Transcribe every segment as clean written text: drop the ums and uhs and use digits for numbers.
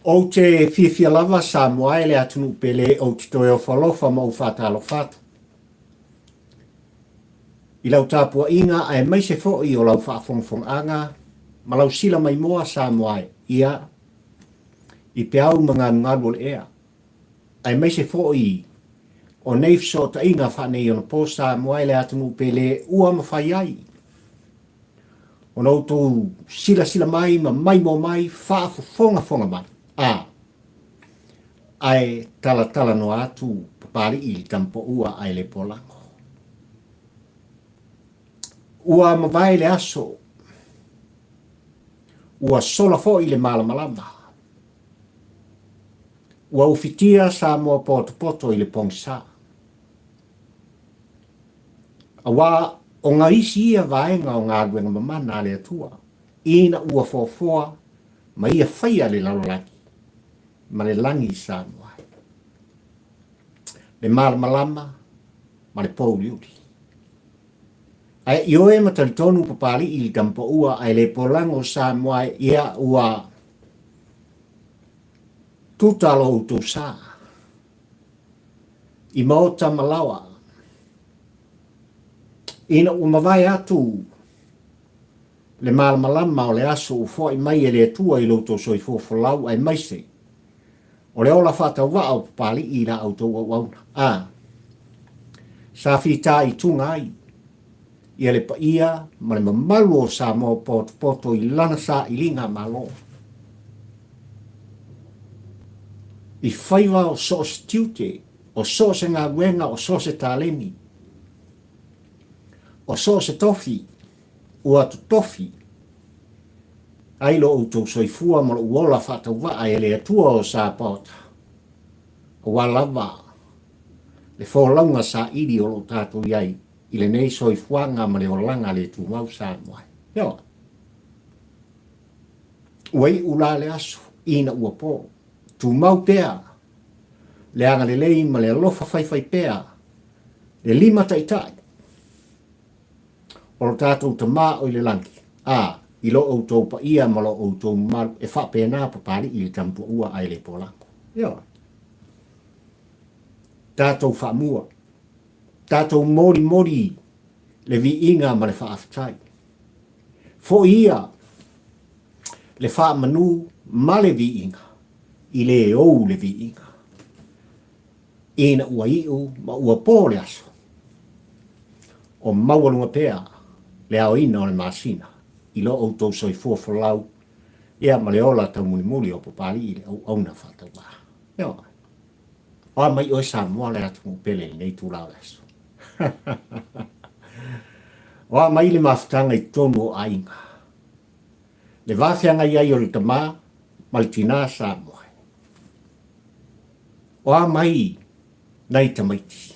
Ou te fiafia lava Samoa e le atunuu pele ou te toe ofo alofa ma ou faatalofa atu i lau tapuaiga aemaise foi o lau faafogafogaaga ma lau sila maimoa Samoa e ia i peau ma galugalu o le ea aemaise foi o nei fesootaiga faaneionapo Samoa e le atunuu pele ua mafai ai ona outou silasila mai ma maimoa mai, faafofogafoga mai, a, ae talatalanoa atu Papalii i le tamapoua ae le polago. Ua mavae le aso, ua sola foi le malamalama, ua ufitia Samoa potopoto i le pogisa. Aua o nga isi ia vaega o galuega mamana a le Atua, ina ua foafoa ma ia faia le lalolagi ma le lagi i Samoa ai, le malamalama ma le pouliuli. Ae ioe ma talitonu Papalii i le tamapaua ae le polago o Samoa ia ua tuta lo outou sa i maota ma laoa. Ina ua mavae atu le malamalama o le aso ua foai mai e le Atua i lo outou soifua folau aemaise o le ola faatauvaa o Papalii i la outou auauna, a sa fitaituga ai ia le paia ma le mamalu o Samoa potopoto i lana sailiga malo i faiva o so o se tiute, o so o se galuega, o so o se taleni, o so o se tofi ua totofi ai lo outou soifua ma lou ola faatauvaa e le Atua o Sapaota, aua lava le folauga saili o lo o tatou i ai i lenei soifuaga ma le olaga le tumau Samoa. Ioe. Ua iu la le aso ina ua po. Tumau pea le agalelei ma le alofa faifai pea le limataitai o lo tatou Tama o i le lagi, a, i lo outou paia ma lo outou mamalu e faapena Papalii i le tamutuaua ae le polago. Ioe. Tatou faamua, tatou molimoli le viiga ma le faafetai. Foi ia le faamanu ma le viiga i le ou le viiga. Ina ua iu ma ua po le aso, o maualuga pea le aoina o le masina i lo outou soifua folau ia ma le ola taumulimuli o Papalii i le auauna faatauvaa. Ioe. O a mai oe Samoa le atunuu pele i lenei itula o le aso. O a mai le mafutaga i totonu o aiga. Le va feagai ai o le tama ma le tinā Samoa. O a mai nai tamaiti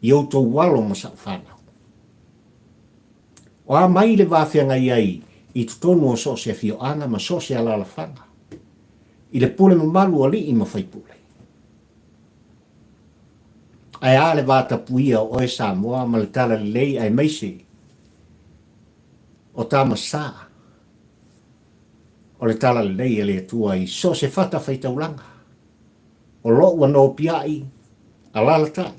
i outou alo ma sa'u fanau. O a mai le va feagai ai i totonu o so o se afioaga ma so o se alaalafaga i le pule mamalu o alii ma faipule. Ae a le va tapuia o oe Samoa ma le talalelei aemaise o tama sa o le talalelei a le Atua i so o se fata faitaulaga o lo ua nopiai alalatai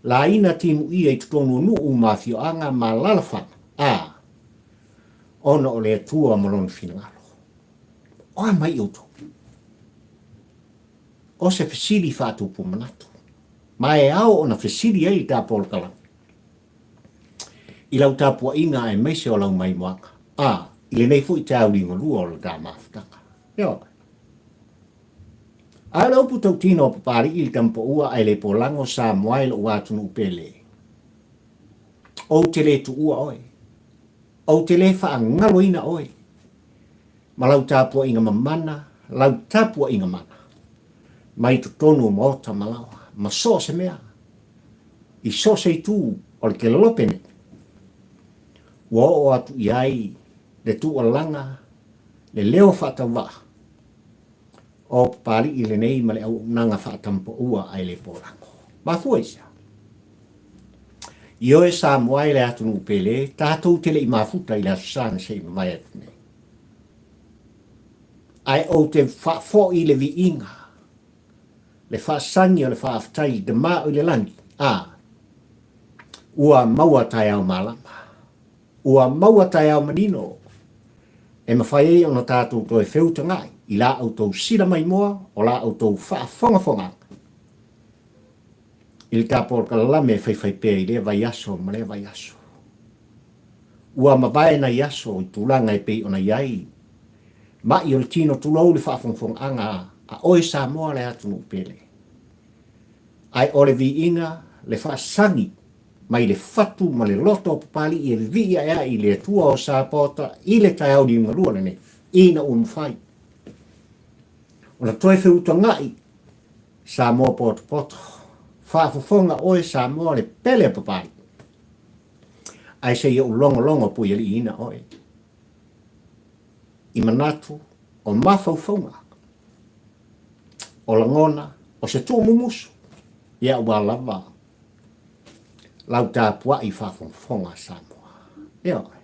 laina timuia i totonu o nuu ma afioaga ma alalafaga a ona o le Atua ma Lona finagalo. O a mai outou? O se fesili faatupu manatu, ma e ao ona fesili ai le ta polokalame i lau tapuaiga aemaise o lau maimoaga, a, i lenei foi taeao liugalua o le ta mafutaga. Ioe. A o le upu tautino a Papalii i le tamapaua ae le polago Samoa e lou atunuu pele, Ou te le tuua oe. Ou te le faagaloina oe ma lau tapuaiga mamana, lau tapuaiga mana, mai totonu o maota ma laoa, ma so o se mea, i so o se itu o le kelope nei, ua oo atu i ai le tuualaga, le leo faatauvaa o Papalii lenei ma le auaunaga faatampaua ae le polago. Mafua i se a? Ioe Samoa e le atunuu pele, tatou te le i mafuta i le Aso Sa na se i mavae atu nei. Ae ou te faafoi le viiga, le faasagi o le faafetai i le Tama o i le lagi, a ua maua taeao malama, ua maua taeao manino e mafai ai ona tatou toe feutaga'i i la outou sila maimoa o la outou faafogafogaga i le tapolokalame e faifaipea i lea vaiaso ma lea vaiaso. Ua mavae nai aso i tulaga e pei ona i ai ma'i o le tino tulou le faafogafogaaga a oe Samoa le atunuu pele. Ae o le viiga, le faasagi mai le fatu ma le loto o Papali'i e vivii ae ai i le Atua o Sapaota i le taeao liugalua lenei, ina ua mafai ona toe feutaga'i Samoa potopoto. Faafofoga oe Samoa le pele a Papali'i. Ae se i ou logologo puialiiina oe i manatu o mafaufauga, o lagona, o se tuumumusu, ia aua lava lau tapuai faafogafoga Samoa. Ioe.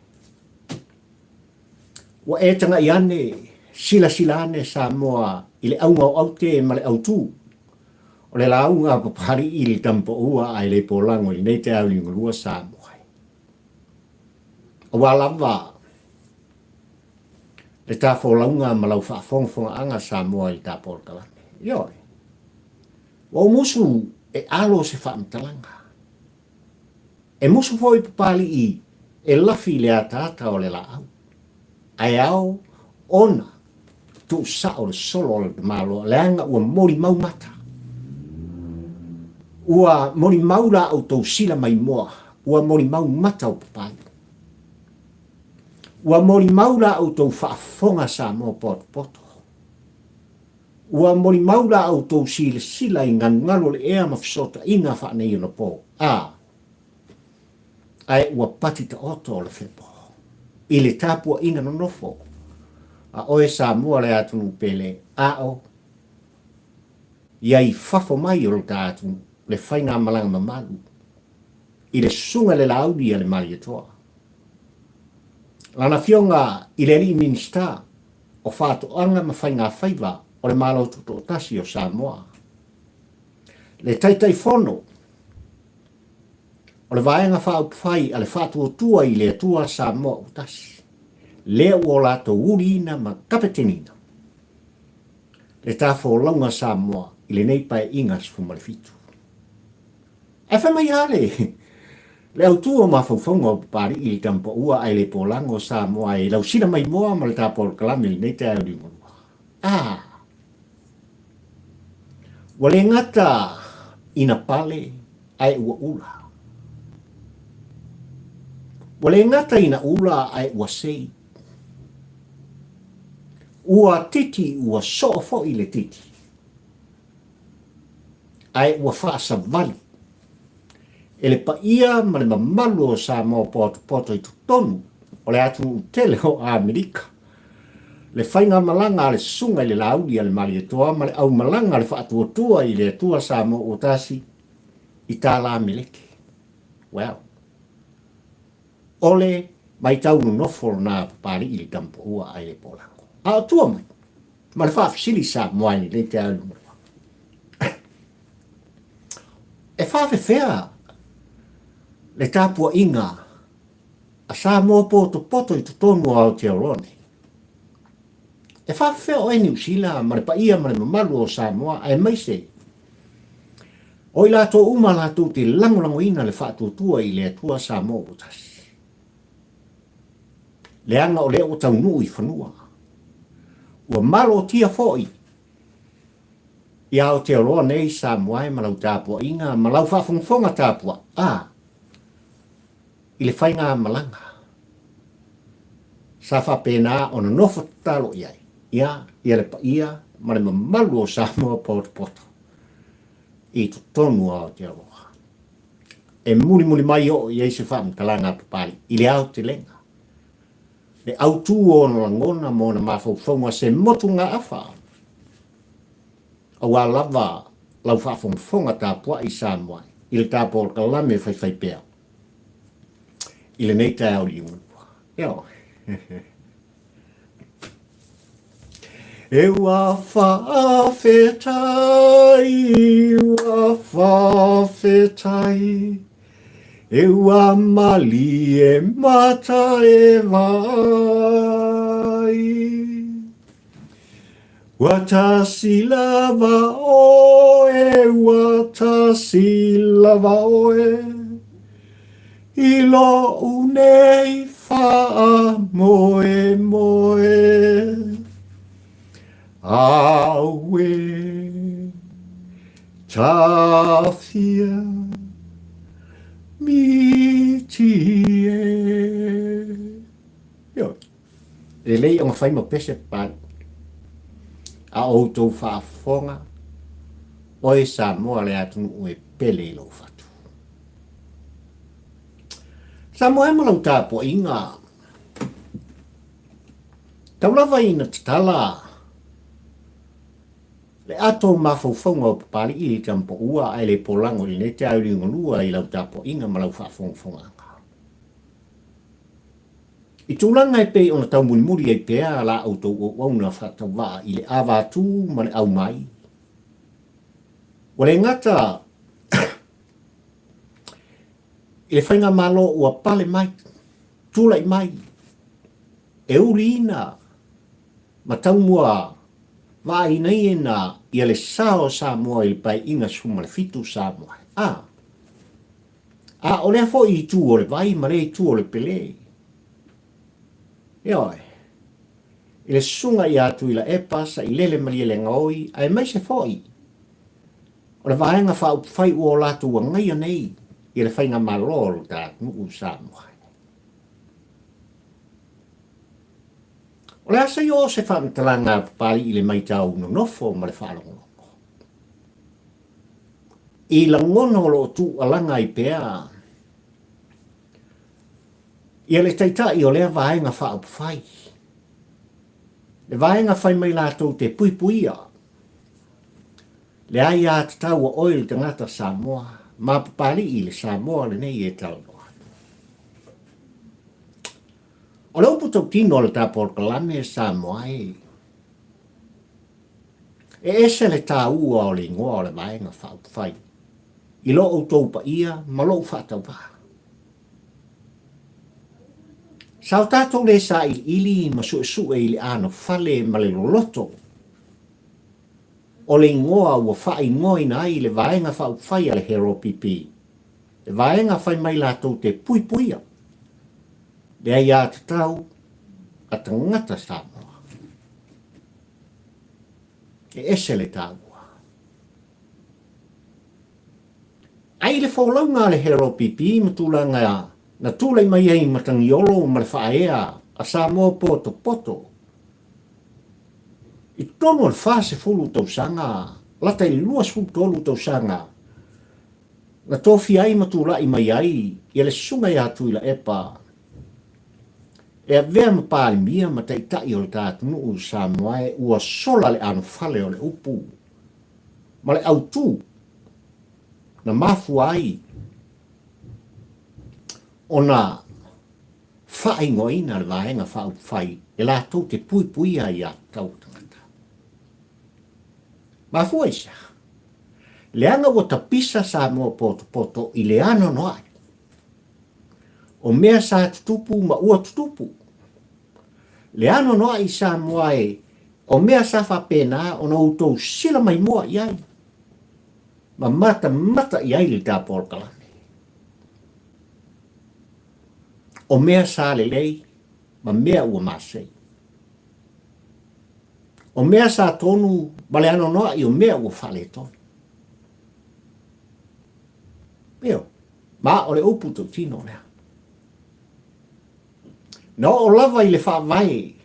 Ua e tagai ane, silasila ane Samoa i le auga o aute ma le autū o le lauga a Papali'i i le Tamapaua ae le polago i lenei taeao liugalua Samoa. Aua lava le ta folauga ma lau faafogafogaaga Samoa i le ta polokalame. Ioe. Ua ou musu e alo se faamatalaga. E musu foi Papali'i e lafi i le ataata o le laau, ae ao ona tuusao le solo o le tamaloa leaga ua molimau mata. Ua molimau la outou sila maimoa, ua molimau mata o Papali'i. Ua molimau la outou faafofoga Samoa potopoto. Ua molimau la outou silasila i galugalu o le ea ma fesootaiga faaneionapo, a, ae ua pati taoto le fepo i le tapuaiga nonofo a oe Samoa le atunuu pele, a o ia i fafo mai o lo ta atunuu le faigamalaga mamalu i le Susuga i le Laauli a le Malietoa, lana Afioga i le Alii Minisita o Faatoaga ma Faigafaiva o le Malo Tutoatasi o Samoa, le Taitaifono o le Vaega Faaupufai a le Faatuatua i le Atua Samoa Ua Tasi, lea ua o latou uliina ma kapeteniina le tafolauga Samoa i lenei Paeaiga 17. Ae fai mai lava le le autu o mafaufauga o Papali'i i le Tamapaua ae le polago o Samoa e lausina maimoa ma le tapolokalame i lenei taeao liugalua. A! Ua le gata ina pale ae ua ula. Ua le gata ina ula ae ua sei. Ua titi ua soo foi le titi. Ae ua faasavali e le paia ma le mamalu o Samoa potopoto i totonu o le atunuu tele o Amerika le faigamalaga a le Susuga i le Laauli a le Malietoa ma le aumalaga a le Faatuatua i le Atua Samoa ua tasi i tālā meleke. Well, o le maitau nonofo lona a Papali'i i le Tamapaua ae le polago. A o tua mai, ma le faafesili Samoa i lenei taeao i luma. E faafefea le tapuaiga a Samoa potopoto i totonu o Aotearoa nei? E faafefea oe Niu Sila ma le paia ma le mamalu o Samoa aemaise o i latou uma latou te lagolagoina le faatuatua i le Atua Samoa ua tasi? Leaga o lea ua taunuu i fanua. Ua malotia foi i Aotearoa nei Samoa e ma lau tapuaiga ma lau faafogafoga tapuai, a, i le faigamalaga sa faapena ona nofo tatalo i ai, ia, ia le paia ma le mamalu o Samoa potopoto i totonu o Aotearoa. E mulimuli mai oo i ai se faamatalaga a Papali'i i le aotelega, le autū o ona lagona ma ona mafaufauga se motugaafa aua lava lau faafogafoga tapuai Samoa i le tapolokalame faifaipea i lenei taeao liugalua. Ioe. E ua faafetai, ua faafetai, E ua malie mata e vaai. Ua tasi lava oe, ua tasi lava oe, I loʻu nei faamoemoe. Auē, tafia miti e. Ioe, lelei ona fai ma pese papalii. A o outou faafofoga, oe Samoa le atunuu e pele i lou fatu. Samoa e ma lau tapuaiga, tau lava ina tatala le ato o mafaufauga o Papalii i le Tamapoua ae le polago i lenei taeao liugalua i lau tapuaiga ma lau faafogafogaaga. I tulaga e pei ona taumulimuli ai pea la outou auauna faatauvaa i le avatū ma le aumai, ua le gata i le faigamalo ua pale mai, tulai mai, e uliina ma taumua vaainaina ia le sa o Samoa i le Paeaiga 17 Samoa. A, a o lea foi itu o le vai ma lea itu o le pele. Ioe, i le susuga ia Tuilaepa, Sailele Malielegaoi, aemaise foi o le Vaega Faaupufai ua o latou agaia nei i le Faigamalo o lo ta atunuu Samoa. O le a se i oo se faamatalaga a Papalii i le maitau nonofo ma le faalogologo? I lagona o lo o tuualaga ai pea ia le Taitai o lea Vaega Faaupufai, le vaega fai mai latou te puipuia le aiatatau a oe le tagata Samoa ma Papalii le Samoa lenei e talanoa atu. O le upu tautino a le ta polokalame Samoa e, e ese le taua o le igoa o le Vaega Faaupufai i lo outou paia ma lou faatauvaa. Sa o tatou le sailiili ma suesue i le anofale ma le loloto o le igoa ua faaigoaina ai le Vaega Faaupufai a le HRPP, le vaega fai mai latou te puipuia le aiatatau a tagata Samoa. E ese le taua. Ai le folauga a le HRPP ma tulaga na tulai mai ai Matagiolo ma le faaea a Samoa potopoto I totonu o le 40 tausaga, lata i le 23 tausaga, na tofia ai ma tulai mai ai ia le Susuga ia Tuilaepa e avea ma Palemia ma Taitai o le ta atunuu Samoa e ua sola le anofale o le upu ma le autu na mafua ai ona faaigoaina le Vaega Faaupufai e latou te puipuia ai aiatatau a tagata. Mafua i se aha? Leaga ua tapisa Samoa potopoto i le anoanoai o mea sa tutupu ma ua tutupu. Le anoanoai i Samoa e o mea sa faapena ona outou sila maimoa i ai ma matamata i ai le ta polokalame. O mea sa lelei ma mea ua masei. O mea sa tonu ma le anoanoai o mea ua faaletonu. Io, ma o le upu tautino lea. Na oo lava i le faavae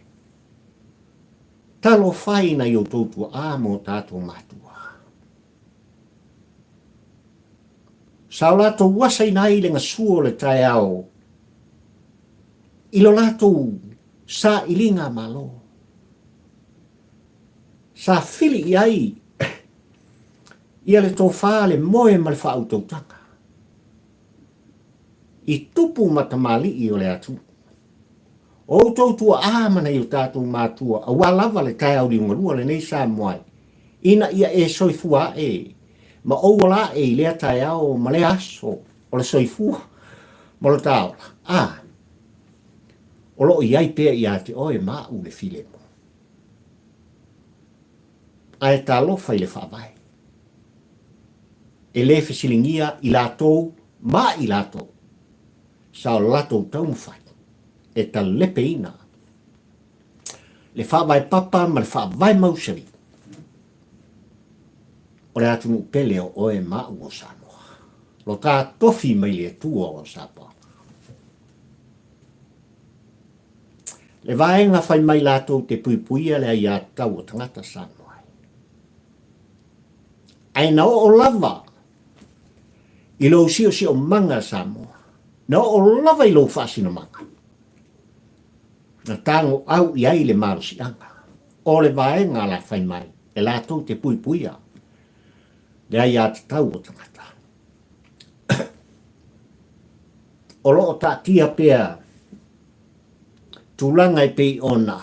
talofa i nai outou tuaa ma o tatou matua. Sa o latou asaina ai le gasua o le taeao i lo latou sailiga malo. Sa fili i ai ia le tofa, le moe ma le faautautaga i tupu ma tamalii o le atunuu. O outou tua'a ma nai o tatou matua auā lava le taeao liugalua lenei Samoa e, ina ia e soifua a'e ma ou ola a'e i lea taeao ma lea aso o le soifua ma lo ta ola, a o lo'o i ai pea iā te oe ma a'u le filemu. Ae talofa i le Faavae. E le fesiligia i latou ma i latou sa o latou taumafai e talepeina le faavae papa ma le faavae mausali o le atunuu pele o oe ma a'u o Samoa. Lo ta tofi mai le Atua o Samoa. Le vaega fai mai latou te puipuia le aiatatau o tagata Samoa. Ae na oo lava i lou siosiomaga Samoa, na oo lava i lou faasinomaga, na tagoau i ai le malosiaga o le vaega la fai mai e latou te puipuia le aiatatau o tagata. O lo o taatia pea tulaga e pei ona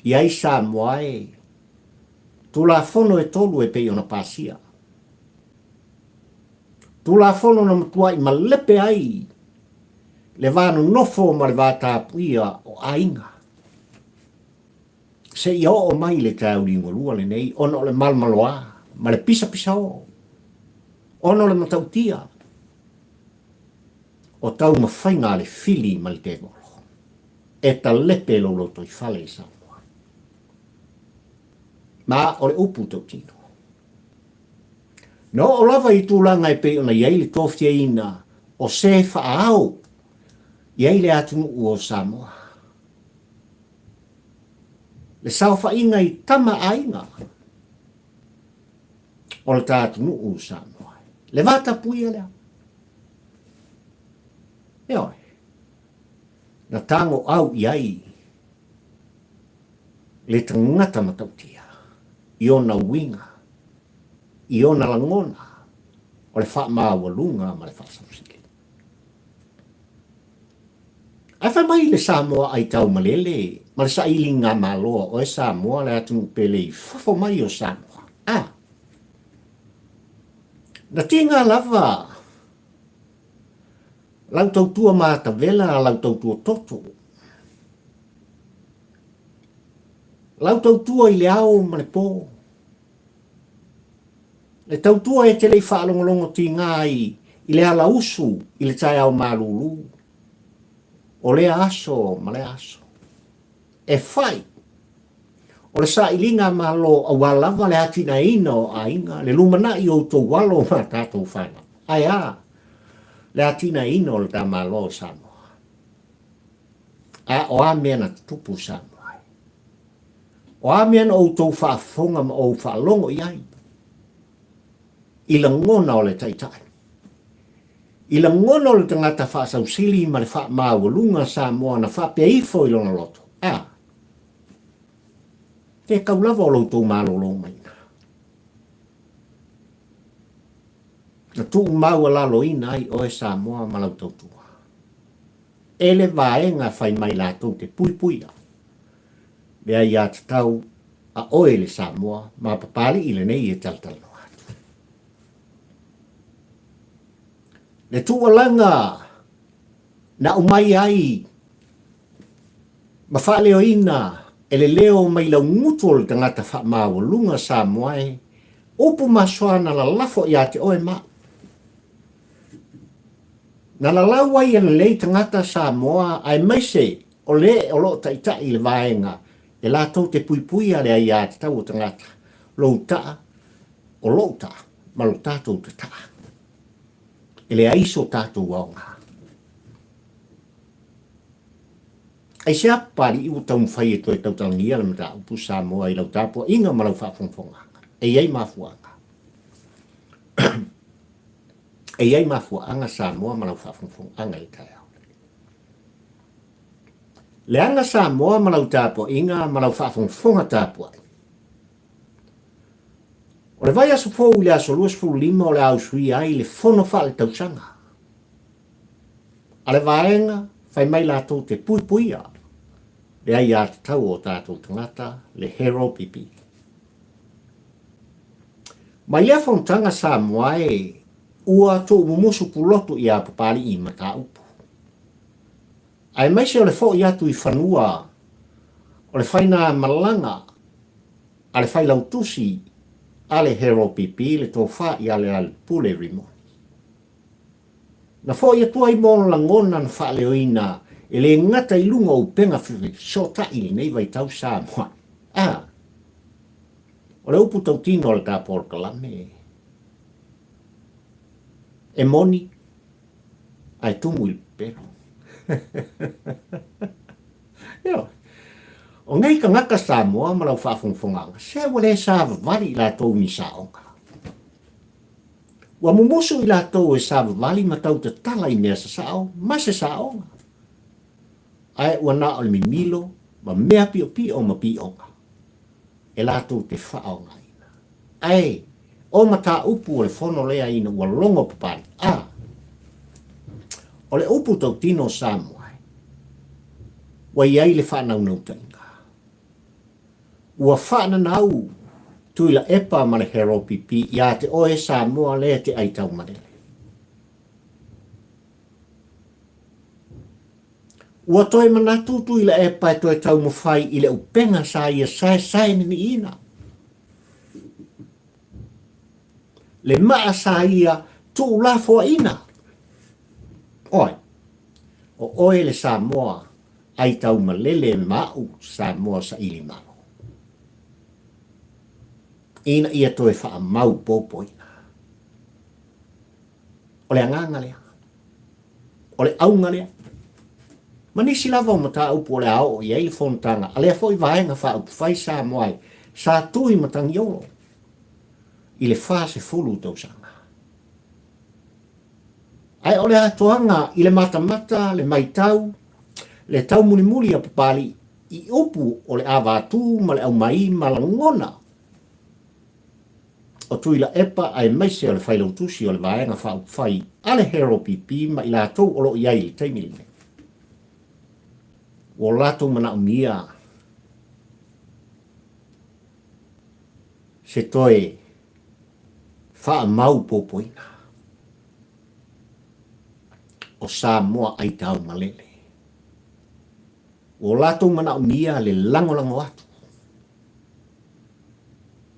i ai Samoa e Tulafono e tolu e pei ona pasia. Tulafono na matuai malepe ai le va nonofo ma le va tapuia o aiga. Seia oo mai le taeao liugalua lenei ona o le malomaloa ma le pisapisaoo, ona o le matautia o taumafaiga a le fili ma le tevolo e talepe lou lotoifale i Samoa. Ma o le upu tautino. Na oo lava i tulaga e pei ona i ai le tofiaina o se faaao i ai le atunuu o Samoa. Le saofaiga i tama aiga o le ta atunuu o Samoa. Le vatapuia lea. Ioe. Na tagoau i ai le tagata matautia i ona uiga, i ona lagona o le faamaualuga ma le faasausili. Ae fai mai le Samoa aitau malele ma le sailiga Malo a oe Samoa le atunuu pele i fafo mai o Samoa. A! Na tiga lava lau tautua matavela lau tautua toto. Lau tautua i le ao ma le po. Le tautua e te le i faalogologo tiga ai i le alausu i le taeao malulu o lea aso ma lea aso. E fai o le sailiga a Malo aua lava le atinaeina o aiga, le lumanai o outou alo ma tatou fanau. Ae a le atinaeina o le ta Malo o Samoa? A o a mea na tutupu Samoa ai? O a mea na outou faafofoga ma ou faalogo i ai? I lagona o le taitai. I lagona o le tagata faasausili ma le faamaualuga Samoa na faapea ifo i lona loto, a, Te kau lava o lo outou malōlō maiga. Na tuumaualaloina ai oe Samoa ma lau tautua. E le vaega fai mai latou te puipuia le aiatatau a oe le Samoa ma Papalii lenei e talatalanoa atu. Le tuualaga na aumai ai ma faaleoina e le leo mai laugutu o le tagata faamaualuga Samoa e upu masoa na lalafo ia te oe ma Na lalau ai e lelei tagata Samoa aemaise o le o lo o taitai i le vaega e latou te puipuia le aiatatau o tagata, lou taa, o lou taa ma lo tatou tataa. E leai so tatou aoga. Aisea Papalii ua taumafai e toe tautalagia le mataupu Samoa i lau tapuaiga ma lau faafogafogaga? E i ai mafuaaga. E i ai mafuaaga Samoa ma lau faafogafogaga i le taeao lenei. Leaga Samoa ma lau tapuaiga ma lau faafogafoga tapuai. O le vaiaso fou i le aso 25 o le a usuia ai le fono faaletausaga a le vaega fai mai latou te puipuia. Le aiatatau o tatou tagata, le Hero Pipi. Mai lea fonotaga Samoa e ua tuumumusu pulotu ia Papalii mataupu. Aemaise o le fo'i atu i fanua o le fainamalaga a le failautusi a le Hero Pipi le tofa ia Lealailepule Rimoni. Na fo'i atu ai mo lagona na faaleoina e le gata i luga o upega fesootai i lenei vaitau Samoa. A! O le upu tautino a le ta polokalame, e moni ae tumu i le pepelo. Ioe. O nei tagata Samoa ma lau faafogafogaaga, se ua le savavali i latou ni saoga. Ua mumusu i latou e savavali ma tau tatala i mea sasao ma se saoga. Ae ua na o le mimilo ma mea piopio ma pioga e latou te faaaogaina. Ae o mataupu o le fono lea ina ua logo papali, a o le upu tautino o Samoa, ua i ai le faanaunautai-ga. Ua faananau Tuilaepa ma le Heropipi ia te oe Samoa lea te aitaumalele. Ua toe manatu Tuilaepa e toe taumafai i le upega sa ia saesae niniina. Le maa sa ia tuulafoaina. Oe, o oe le Samoa aitaumalele ma au Samoa saili malo. Ina ia toe faamaupopoina. O le agaga lea. O le auga lea. Ma nisi lava o mataupu o le a oo i ai le fonotaga a lea foi Vaega Faaupufai Samoa e sa tu i Matagiolo i le 40 tausaga. Ae o le atoaga i le matamata, le maitau, le taumulimuli a Papalii i upu o le avatū ma le aumai ma lagona o Tuilaepa aemaise o le Failautusi o le Vaega Faaupufai a le HRPP ma i latou o lo o i ai i le taimi lenei. Ua latou manaomia se toe faamaupopoina o Samoa aitaumalele. Ua latou manaomia le lagolago atu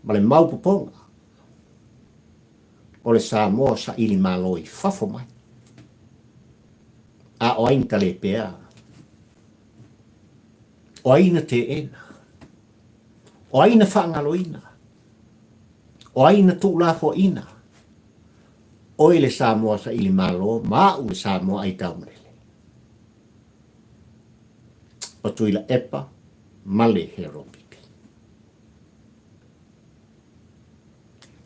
ma le maopopoga o le Samoa saili malo i fafo mai. A o ai na talepea? O ai na teena? O ai na faagaloina? O ai na tuulafoaina? Oe le Samoa saili malo ma a'u le Samoa aitaumalele. O Tuilaepa ma le Heropipi.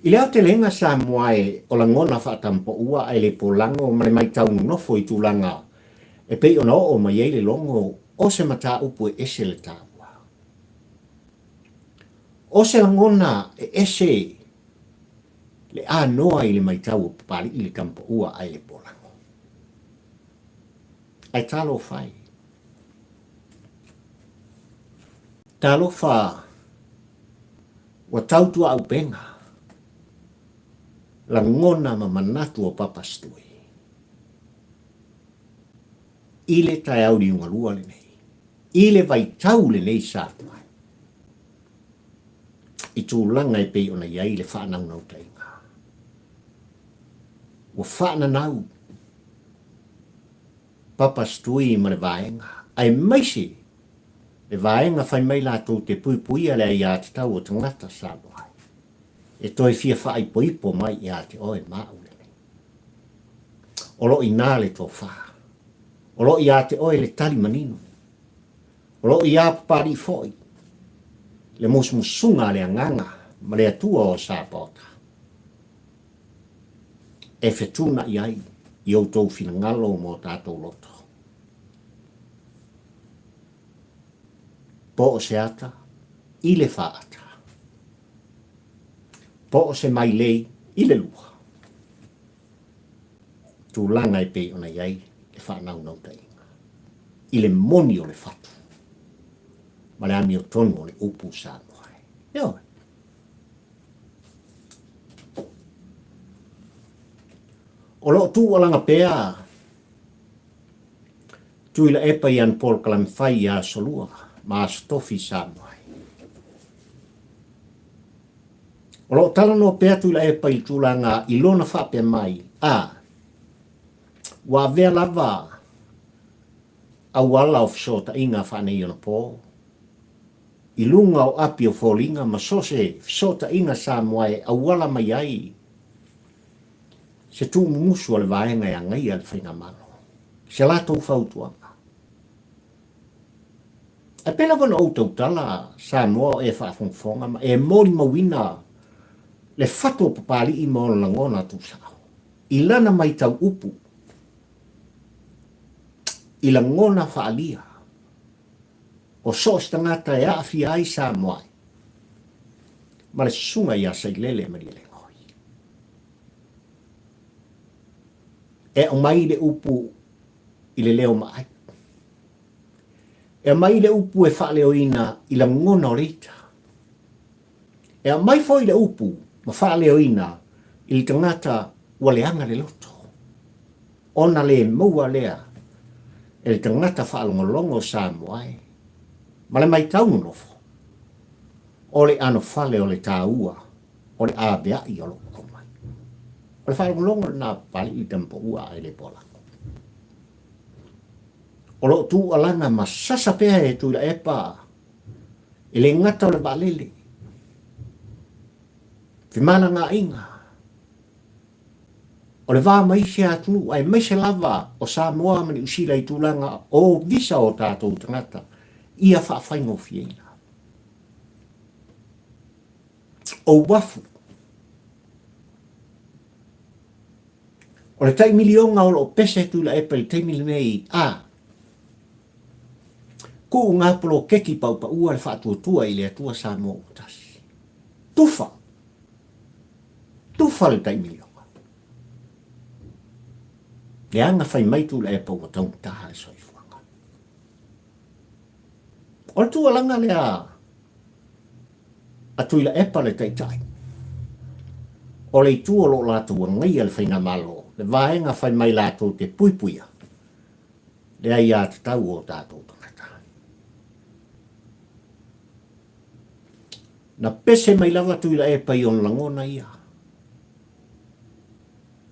I le aotelega Samoa e o lagona faatampoua ae le polago ma le maitau nonofo i tulaga e pei ona oo mai ai le logo o se mataupu e ese le taua. O se lagona e ese le anoa i le maitau o Papalii le tampoua ae le polago. Ae talofa e. Talofa ua tau tuaupega lagona ma manatu o Papa Stui i le taeao liugalua lenei, i le vaitau lenei sa tuai, i tulaga e pei ona i ai le faanaunautaiga. Ua faananau Papa Stui ma le vaega, aemaise le vaega fai mai latou te puipuia le aiatatau o tagata Samoa e toe fia faaipoipo mai ia te oe ma au lenei. O lo o inā le tofa. O lo o iā te oe le tali manino. O lo o iā Papalii foi le musumusuga a le Agaga ma le Atua o Sapaota e fetuunai ai i outou finagalo ma o tatou loto. Po o se ata i le faata. Po o se mailei i le lua. Tulaga e pei ona i ai le faanaunautaiga i le moni o le fatu. ma le amiotonu o le upu Samoa. Ioe. O lo o tuualaga pea Tuilaepa i ana polokalame fai i Aso Lua ma Aso Tofi i Samoa ai. O lo o talanoa pea Tuilaepa i le tulaga i lona faapea mai, a, ua avea lava auala o fesootaiga faaneionapo i luga o api o foliga ma so o se fesootaiga Samoa e auala mai ai se tuumumusu a le vaega e agaia le Faigamalo, se latou fautuaga. Ae pei lava ona ou tautala, Samoa o e faafogafoga ma e molimauina le fatu o Papalii ma ona lagona tuusao i lana maitau upu i lagona faaalia o so o se tagata e aafia ai Samoa ma le susuga ia Sailele Malielegaoi. E aumai le upu i le leo maai. E aumai le upu e faaleoina i lagona o le ita. E aumai foi le upu ma faaleoina i le tagata ua leaga le loto, ona le maua lea e le tagata faalogologo o Samoa e, ma le maitau nonofo, o le anofale o le taua o le aveai o lo o aumai. O le faalogologo lena a Papalii i Tamapaua ae le Poalako. O lo o tuualana ma sasa pea e Tuilaepa e le gata o le vaalele, femalagaaiga, o le va ma isi atunuu aemaise lava o Samoa ma Niu Sila i tulaga o visa o tatou tagata ia faafaigofieina. O uafu. O le tai miliona o lo o pese Tuilaepa i le taimi lenei, a tuu ngā poloketi paupaua le faatuatua i le Atua Samoa ua tasi. Tufa! Tufa le tai miliona. Leaga fai mai Tuilaepa ua taugata le soifuaga. O le tuualaga lea a Tuilaepa le Taitai, o le itu o lo o latou agaia le Faigamalo, le vaega fai mai latou te puipuia le aiatatau o tatou tagata. Na pese mai lava Tuilaepa i ona lagona ia.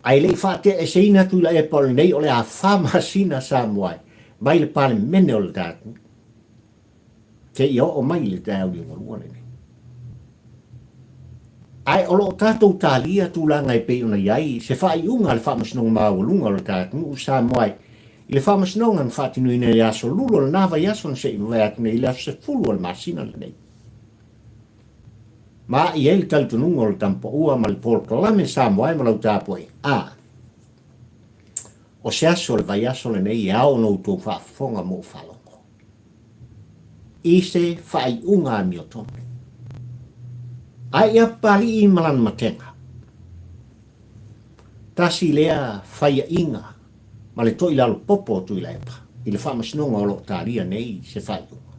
Ae le i faateaeseina Tuilaepa o lenei o le a fa masina Samoa mai le Palemene o le tatou seia oo mai i le taeao liugalua lenei. Ae o lo o tatou talia tulaga e pei ona i ai se faaiuga a le Faamasinoga Maualuga o le ta atunuu Samoa i le Faamasinoga na faatinoina i le aso Lulu o lena vaiaso na se i mavae atu nei i le aso 10 o le masina lenei. Ma i ai le talitonuga o le Tamapaua ma le Polokalame Samoa e ma lau tapuaiga. A. O se aso o le vaiaso lenei e ao ona outou faafofoga ma ou faalogo i se faaiuga amiotonu. Ae ia Papalii ma lana matega. Tasi lea faiaʻiga ma le toilalo popo o Tuilaepa i le faamasinoga o lo o talia nei se faaiuga.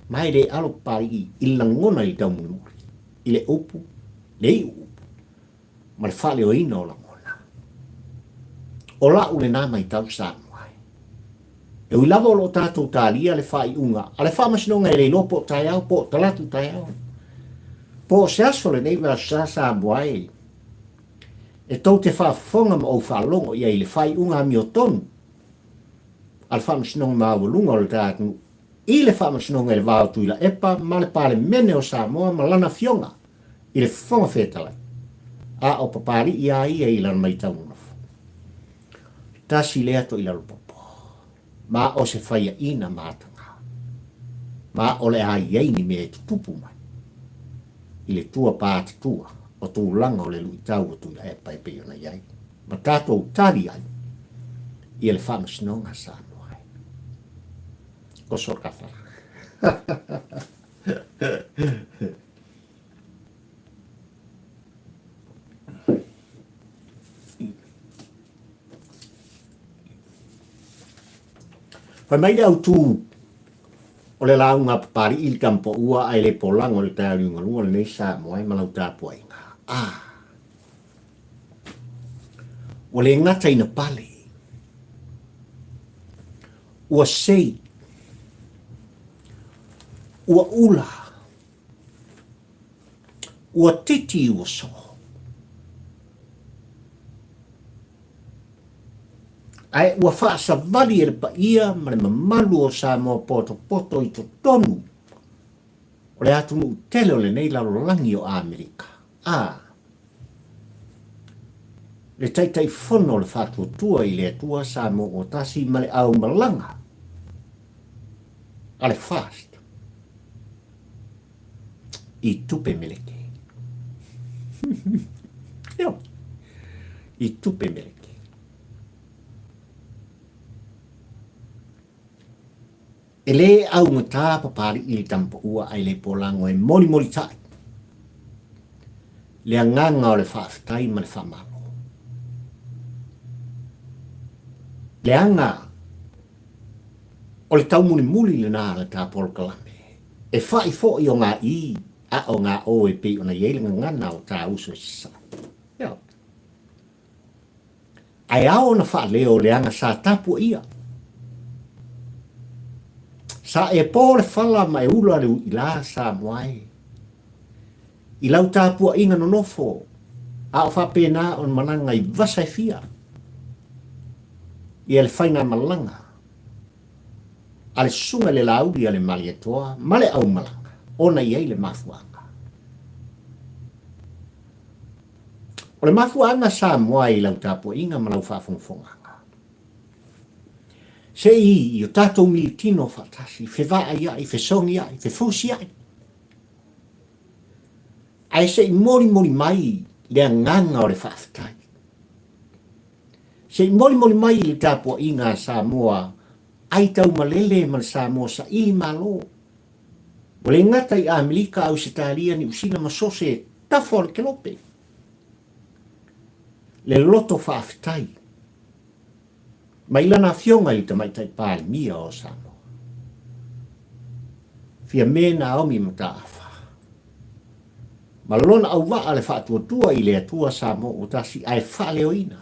Ma e le alo Papalii i le lagona i le taumulimuli, i le upu, le iu upu, ma le faaleoina o lagona. O la'u lena maitau Samoa e. E ui lava o lo o tatou talia le faaiuga a le faamasinoga e le iloa po o taeao po o talaatu taeao, po o se aso lenei vaiaso sa Samoa e, e tou te faafofoga ma ou faalogo i ai i le faaiuga amiotonu a le Faamasinoga Maualuga o le ta atunuu i le Faamasinoga i le va o Tuilaepa ma le Palemene o Samoa ma lana Afioga i le Fofoga Fetalai, a o Papalii a ia i lana maitau nonofo. Tasi lea toilalopopo, ma o se faiaina mataga, ma o le a i ai ni mea e tutupu mai i le tua pātatua o tulaga o le luitau o Tuilaepa e pei ona i ai, ma tatou tali ai ia le Faamasinoga a Samoa. Oso le kafala. Fai mai le autū. O le lauga a Papali'i i le Tamapaua ae le polago i le taeao liugalua lenei Samoa e ma lau tapuaiga. A! Ua le gata ina pale, ua sei, ua ula, ua titi ua soo. Ae ua faasavali e le paia ma le mamalu o Samoa potopoto i totonu o le atunuu tele o lenei lalolagi o Amerika. A. Le Taitaifono o le Faatuatua i le Atua Samoa ua tasi ma le aumalaga a le FAST i tupe meleke. Io, i tupe meleke. E lē augata Papali'i i le tamapaua ae le polago e molimolitai le agaga o le faafetai ma le faamalo. Leaga o le taumulimuli lena a le ta polokalame e fa'i fo'i o ngā i a o ngā o e pei ona i ai le gagana o tā uso i Sasae. Ioe. Ae ao ona faaleo leaga sa tapuaia. Sa e po le fala ma e ula le uila Samoa e. I lau tapuaiga nonofo, a o faapena ona malaga i vasa e fia. Ia le faigamalaga a le susuga i le Laauli a le Malietoa ma le aumalaga ona i ai le mafuaaga. O le mafuaaga Samoa i lau tapuaiga ma lau faafogafogaga. Se i i o tatou militino faatasi, fevaaiai, fesogiai, fefusiai. Ae se i molimoli mai le agaga o le faafetai. Se i molimoli mai le tapuaiga a Samoa ai taumalele ma le Samoa saili malo. Ua le gata i Amerika, Ausetalia, Niusila ma so se tafa o le kelope. Le loto faafetai mai lana afioga i le Tamaitai Palemia o Samoa, Fiame Naomi Mataafa, ma lona auvaa le faatuatua i le Atua Samoa ua tasi ae faaleoina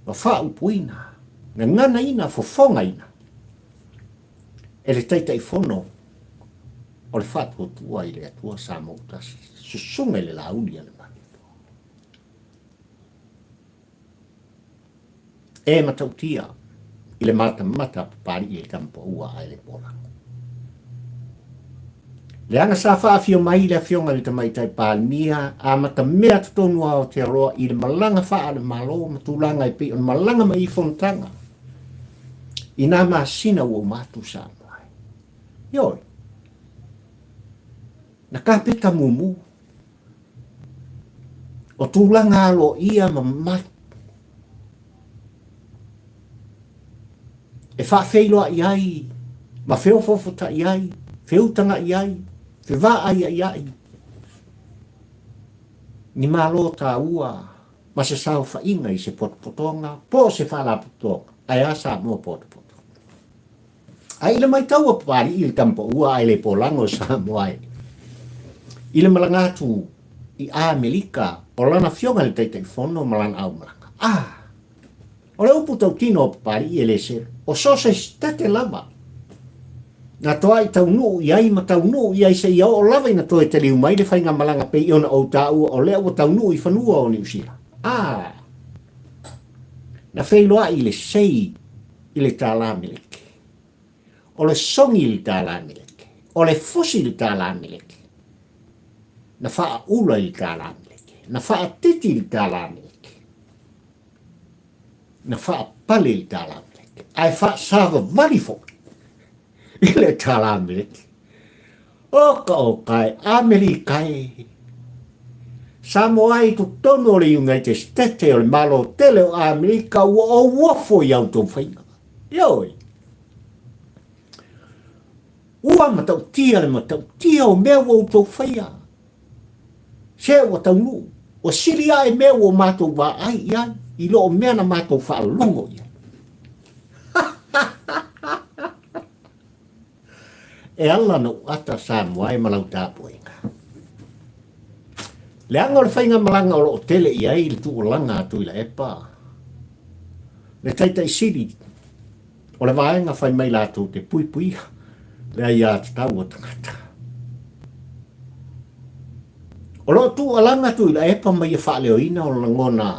ma faaupuina, gaganaina, fofogaina e le Taitaifono o le Faatuatua i le Atua Samoa ua tasi, susuga i le Laauli a le Malietoa. E matautia i le matamata a Papali'i i le tamapaua ae le polago. Leaga sa faafio mai le afioga i le Tamaitai Palemia amatamea totonu a Aotearoa i le malaga faale-Malo ma tulaga e pei ona malaga mai i fonotaga i nā masina ua uma atu Samoa ai. Ioe, na kapeta mumu o tulaga aloaia ma mamalu e faafeiloai ai ma feofoofotai ai, feutaga'i ai, fevaaiaia'i ni malo taua ma se saofaiga i se potopotoga po o se faalapotopotoga. Ae a Samoa potopoto? Ae i le matau a Papali'i i le tamapaua ae le polago o Samoa e i le malaga atu i Amerika o lana afioga i le Taitaifono ma lana aumalaga. A! O le upu tautino a Papali'i e le selu, o so o se sitete lava na toa'i taunuu i ai ma taunuu i ai seia oo lava ina toe taliu mai le faigamalaga pei ona ou taua o lea ua taunuu i fanua o Niu Sila. A! Na feiloai le sei i le tālā meleke. O le sogi i le tālā meleke. O le fusi i le tālā meleke. Na faaula i le tālā meleke. Na faatiti i le tālā meleke. Na faapale i le tālā meleke. Ae faasavavali foi i le tālā meleke. O ka o kae, Amerika e. Samoa i totonu o le United States o le Malo tele o Amerika ua ou ofo i a outou faiga. Ioe. Ua matautia le matautia o mea ua outou faia. Se ua taunuu, ua sili ae mea ua matou vaai i ai i lo o mea na matou faalogo i ai. E ala ona ou ata Samoa e ma lau tapuaiga. Leaga o le faigamalaga o lo o tele i ai le tuulaga a Tuilaepa, le Taitai Sili o le vaega fai mai latou te puipuia le aiatatau a tagata. O lo o tuualaga Tuilaepa ma ia faaleoina o lagona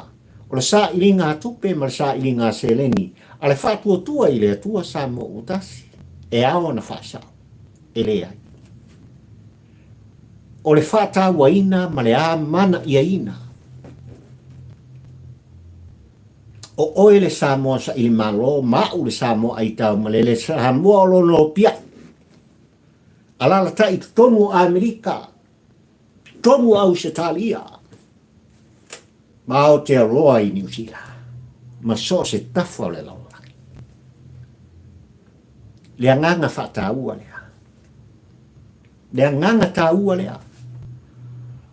o le sailiga a tupe ma le sailiga a seleni a le Faatuatua i le Atua Samoa ua tasi, e ao ona faasao, e leai. O le faatauaina ma le amanaiaina o oe le Samoa saili malo ma au le Samoa aitau ma le Samoa o lo nopiai, alalatai i totonu o Amerika, totonu o Ausetalia, ma Aotearoa i Niu Sila, ma so o se tafa o le lalolagi. Le agaga faataua lea. Le agaga taua lea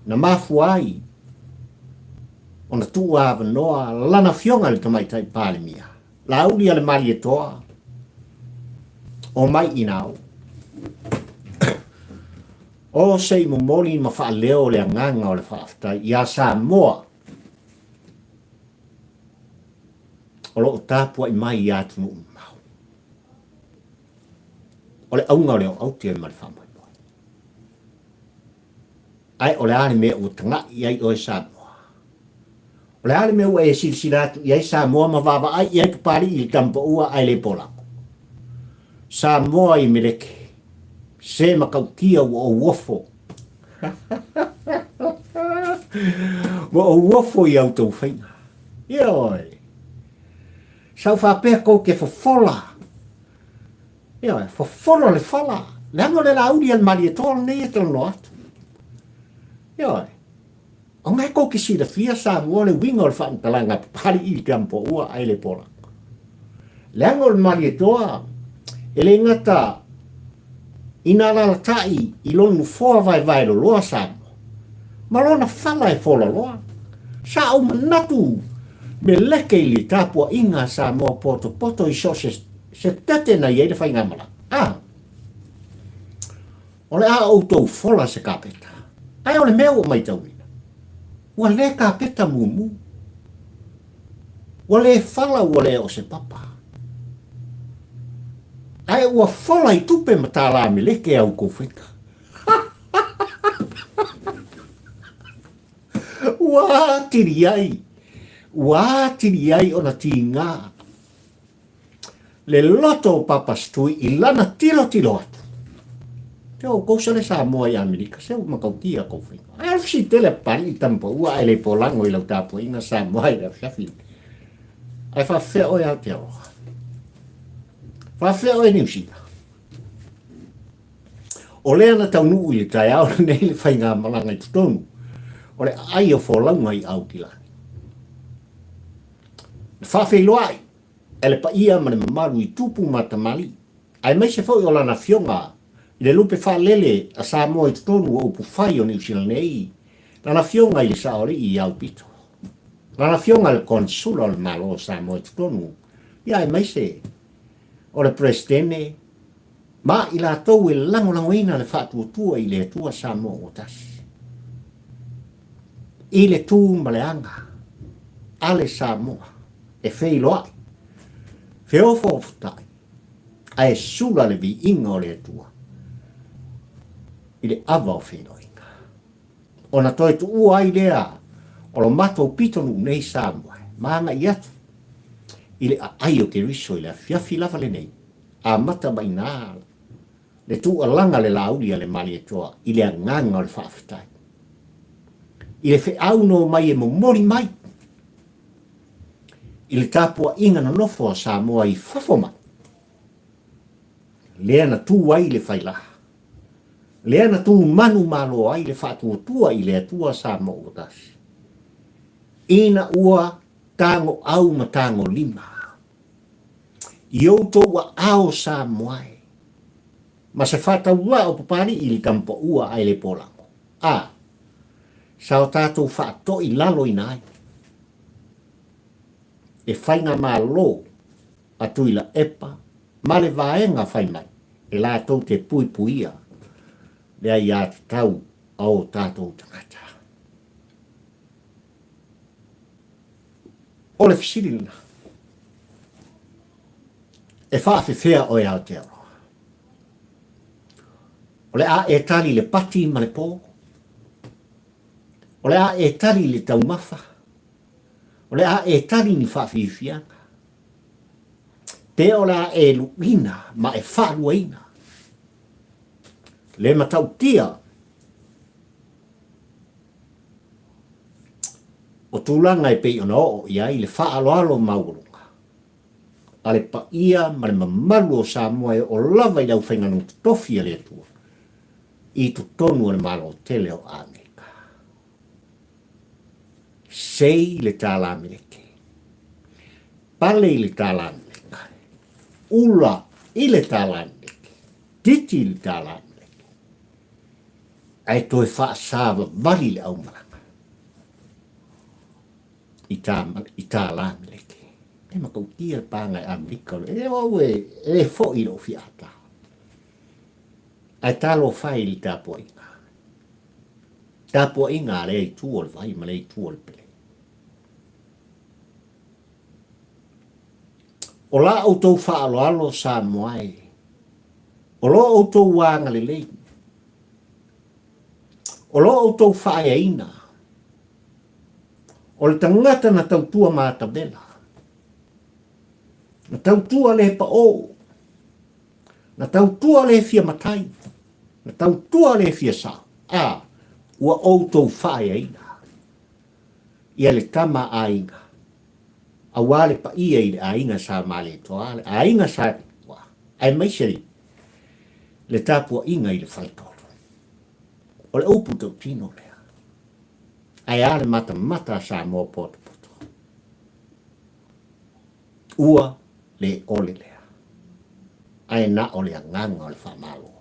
na mafua ai ona tuuavanoa lana afioga i le Tamaitai Palemia, Laauli a le Malietoa, omai ina o. O se i momoli ma faaleo le agaga o le faafetai iā Samoa o lo o tapuai mai i atunuu mamao. O le auga o le oaute ma le faamoemoe. Ae o le a le mea ua taga'i i ai oe Samoa? O le a le mea ua e silasila atu i ai Samoa ma vaavaai i ai Papali'i i le tamapaua ae le polago? Samoa i Meleke, se matautia ua ou ofo. Ua ou ofo i a outou faiga. Ioe. Sa ou faapea kou te fofola. Ioe, fofola le fala. Leaga o le Laauli a le Malietoa lenei e talanoa atu. Ioe. O nga kou te silafia Samoa le uiga o le faamatalaga Papali'i i le Tiamupoua ae le Pola. Leaga o le Malietoa e le gata ina alalatai i lona nofoa vaevae loloa Samoa, ma lona fala e fola loa. Sa ou manatu meleke i le tapuaiga a Samoa potopoto i so o se tete na i ai le faigamalaga. A! O le a outou fola se kapeta. Ae o le mea ua maitauina, ua le kapeta mumu. Ua le fala ua le o se papa. Ae ua fola i tupe ma tālā meleke a outou faiga. Ua atili ai, ua atili ai ona tigā. Le loto o Papa Stui i lana tilotilo atu. Te o kou sale Samoa i Amerika, se ua matautia kou faiga. Ai o le fesili tele a Papali'i i Tamapaua ae le polago i lau tapuaiga Samoa i le afiafi. Ae faafefea oe Aotearoa? Faafefea oe Niu Sila? O lea na taunuu i le taeao lenei le faigamalaga i totonu o le aai o folauga i Aukilani. Na faafeiloai e le paia ma le mamalu i tupu ma tamalii, aemaise foi o lana afioga i le lupe faalele a Samoa i totonu o upufai o Niu Sila nei, lana afioga i le Saoalii i Aupito, lana afioga i le Konesula o le Malo o Samoa i totonu, ia aemaise o le Peresetene ma i latou e lagolagoina le faatuatua i le Atua Samoa ua tasi. I le tu ma le aga a le Samoa e feiloai, feofoofotai, ae sula le viiga o le Atua i le ava o feiloaiga. Ona toe tuua ai lea o lo matou pitonuu nei Samoa ma agai atu i le aai o Keriso i le afiafi lava lenei, amata mai ina le tuualaga le Laauli a le Malietoa i le agaga o le faafetai. I le feau na omai e momoli mai i le tapuaiga nonofo a Samoa i fafo mai, lea na tu ai le failaa, lea na tu manumalo ai le faatuatua i le Atua Samoa ua tasi, ina ua tagoau ma tagolima i outou aao Samoa e, ma se faatauvaa o Papali'i i le Tamapaua ae le Polago, a, sa o tatou faatoi laloina ai e faigamalo a Tuilaepa ma le vaega fai mai. e latou te puipuia le aiatatau a o tatou tagata. O le fesili lena, e faafefea oe Aotearoa? O le a e tali i le pati ma le pō? O le a e tali i le taumafa? O le a e tali i ni faafiafiaga? Pe o le a e luina ma e faaluaina le matautia o tulaga e pei ona oo i ai le faaaloalo maualuga a le paia ma le mamalu o Samoa e oo lava i le aufaigaluega totofi a le Atua i totonu o le Malo tele o Amerika. Sei le tālā Amerika. Pale i le tālā Amerika. Ula i le tālā Amerika. Titi i le tālā Amerika. Ae toe faasavavali le aumalaga i tā, i tālā Amerika. E matautia le pāga e Amerika. E au e, e le fo'i lou fiata. Ae talofa e i le tapuaiga. Tapuaiga a lea itu o le vai ma lea itu o le pele. O la outou faaaloalo Samoa e, o lo outou agalelei, o lo outou faaeaina, o le tagata na tautua matavela, na tautua le paʻō, Na tautua le fia matai, na tautua le fia sao, a ua outou faaeaina ia le tama aiga, aua le paia i le aiga Sa Malietoa, le aiga Sa Tupua, aemaise le tapuaiga i le faletolu. O le upu tautino lea. Ae a le matamata a Samoa potopoto? Ua le ole lea, ae na o le agaga o le faamalo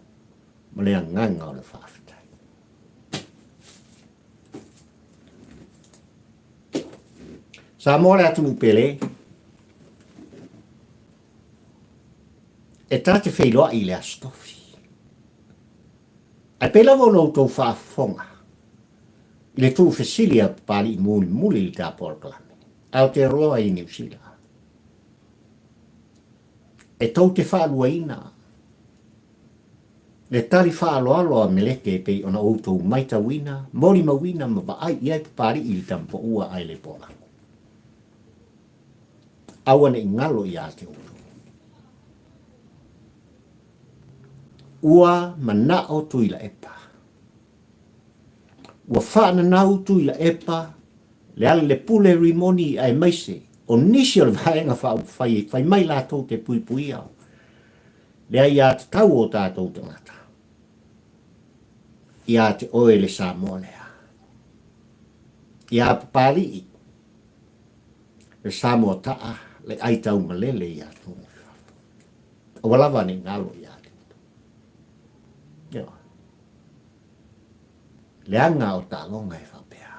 ma le agaga o le faafetai. Samoa le atunuu pele, e ta te feiloai i le Aso Tofi. Ae pei lava ona outou faafofoga i le tuufesili a Papalii mulimuli i le ta polokalame. Aotearoa i Niu Sila. E tou te faaluaina le tali faaaloalo a Meleke e pei ona outou maitauina, molimauina ma vaai i ai Papalii i le tamapaua ae le Polago. Aua ne i galo ia te outou. Ua manao Tuilaepa. Ua faananau Tuilaepa Lealailepule Rimoni aemaise o nisi o le Vaega Faaupufai e fai mai latou te puipuia le aiatatau o tatou tagata ia te oe le Samoa lea. Ia Papalii le Samoa taa le aitaumalele ia Togafifafo. Aua lava ne i galo ia te outou. Ioe. Leaga o taaloga e faapea.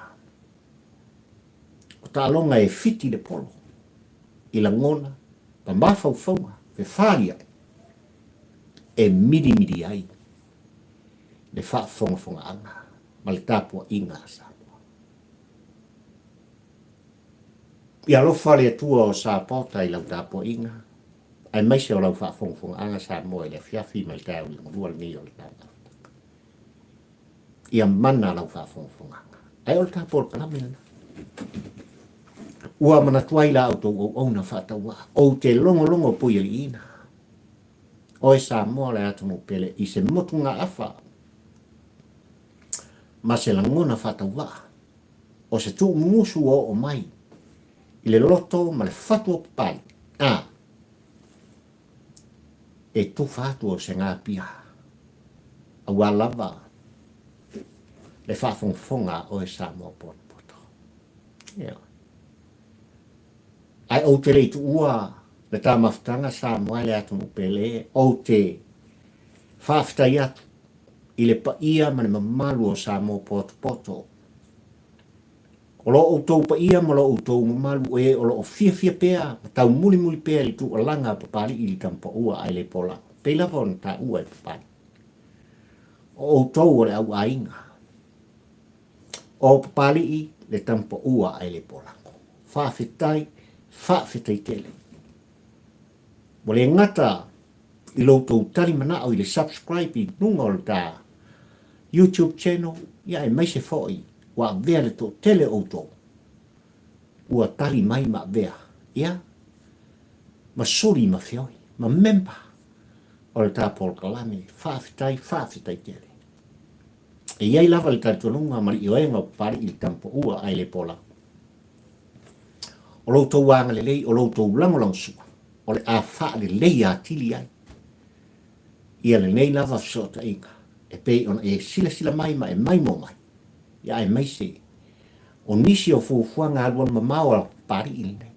O taaloga e fiti le polo i lagona ma mafaufauga fefaliai e milimili ai le faafogafogaaga ma le tapuaiga a Samoa. Ia alofa le Atua o Sapota i lau tapuaiga aemaise o lau faafogafogaaga Samoa i le afiafi ma le taeao liugalua lenei o le taeao. Ia mana lau faafogafogaga. Ae o le ta polokalame lena. Ua manatu ai la outou auauna faatauvaa, ou te logologo puialiiina oe Samoa le atunuu pele i se motugaafa ma se lagona faatauvaa o se tuumumusu ua oo mai i le loto ma le fatu o Papalii, a e tufa atu o se gapia aua lava le faafogafoga a oe Samoa potopoto. Ioe. Ae ou te le i tuua le ta mafutaga Samoa e le atunuu pele, ou te faafetai atu i le paia ma le mamalu o Samoa potopoto. O lo outou paia ma lo outou mamalu e o lo o fiafia pea ma taumulimuli pea i le tuualaga a Papalii i le Tamapaua ae le Polago. Pei lava ona taua e Papalii. O outou o le au aiga. O Papalii le tamapaua ae le polago. Faafetai, faafetai tele. Ua le gata i lo outou tali manao i le subscribe i luga o le ta YouTube channel, ia aemaise foi ua avea le toatele o outou ua tali mai ma avea, ia, ma suli ma feoi, ma member o le ta polokalame. Faafetai, faafetai tele. E i ai lava le talitonuga ma le ioega o Papalii i le tamapaua ae le pola. O lo outou agalelei, o lo outou lagolagosua, o le a faaleleia atili ai ia lenei lava fesootaiga e pei ona e silasila mai ma e maimoa mai, ia aemaise o nisi o fuafuaga alualumamao a Papalii lenei.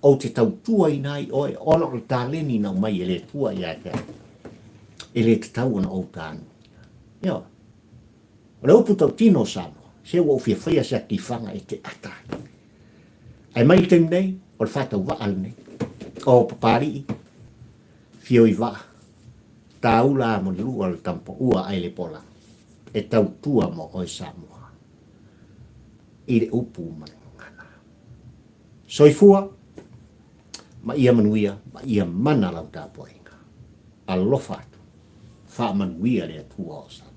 Ou te tautuaina ai oe ona o le taleni na aumai e le Atua ia te au, e le tatau ona ou tanuina. Ioe. O le upu tautino o Samoa, se ua ou fia faia se atifaga e te ata ai. Ae mai le taimi nei, o le faatauvaa lenei. O Papalii, Fioivaa, Taula Amonilua le Tampaua ae le Pola, e tautua mo oe Samoa i le upu ma le gagana. Soifua ma ia manuia ma ia mana lau tapuaiga. Alofa atu. Faamanuia le Atua o Samoa.